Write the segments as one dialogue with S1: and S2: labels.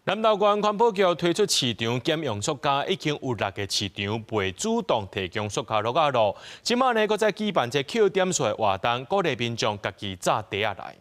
S1: 南投縣環保局推出市場減用塑膠，已經有六个市場袂主動提供塑膠罌仔囉。這馬呢，閣再舉辦這扣點數的活動，鼓勵民眾家己紮袋仔來。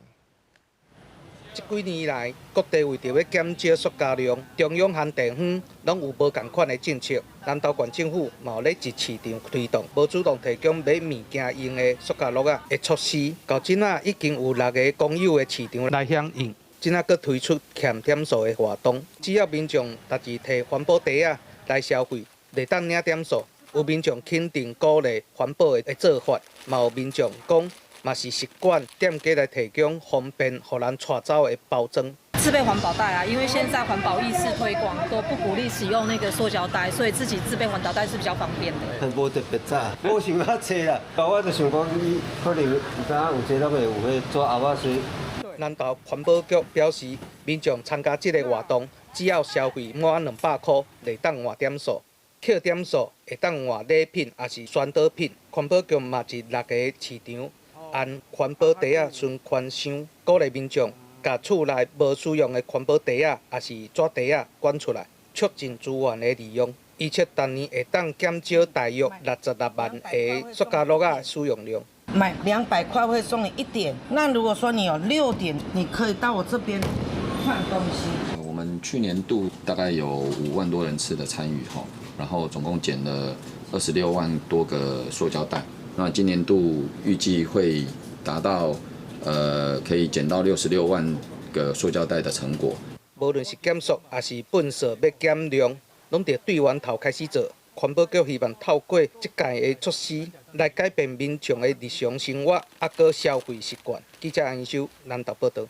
S2: 這幾年來，各地為著欲減少塑膠量，中央和地方攏有無仝款的政策。南投縣政府嘛有咧佇市場推動，無主動提供買物件用的塑膠罌仔的措施。到這馬已經有六个公有的市場來響應。這馬閣推出儉點數的活動，只要民眾逐日提環保袋仔來消費，會當領點數。有民眾肯定鼓勵環保的做法，嘛有民眾講，嘛是習慣店家來提供方便，予人帶走的包裝。
S3: 自備環保袋啊，因為現在環保意識推廣都不鼓勵使用那個塑膠袋，所以自己自備環保袋是比較方便的。
S4: 無特別紮，無想較濟啦，我就想講，你可能毋知影有這攏會有彼紙盒仔水。
S2: 南投環保局表示，民眾參加這个活動，只要消費滿200箍，會當換點數。扣點數會當換禮品，抑是宣導品。環保局嘛佇六个市場安環保袋仔循環箱，鼓勵民眾共厝內無使用的環保袋仔，抑是紙袋仔捐出來，促進資源的利用。預測逐年會當減少大約66萬个塑膠罌仔使用量。
S5: 買200塊會送你一點，那如果說你有六點，你可以到我這邊換東西。
S6: 我們去年度大概有5萬多人次的參與哈，然後總共減了26萬多個塑膠袋。那今年度預計會達到，可以減到66萬個塑膠袋的成果。
S2: 無論是減塑，抑是糞掃欲減量，攏著對源頭開始做。環保局希望透過這屆的措施，來改變民眾的日常生活，抑閣消費習慣。記者楊修南投報導。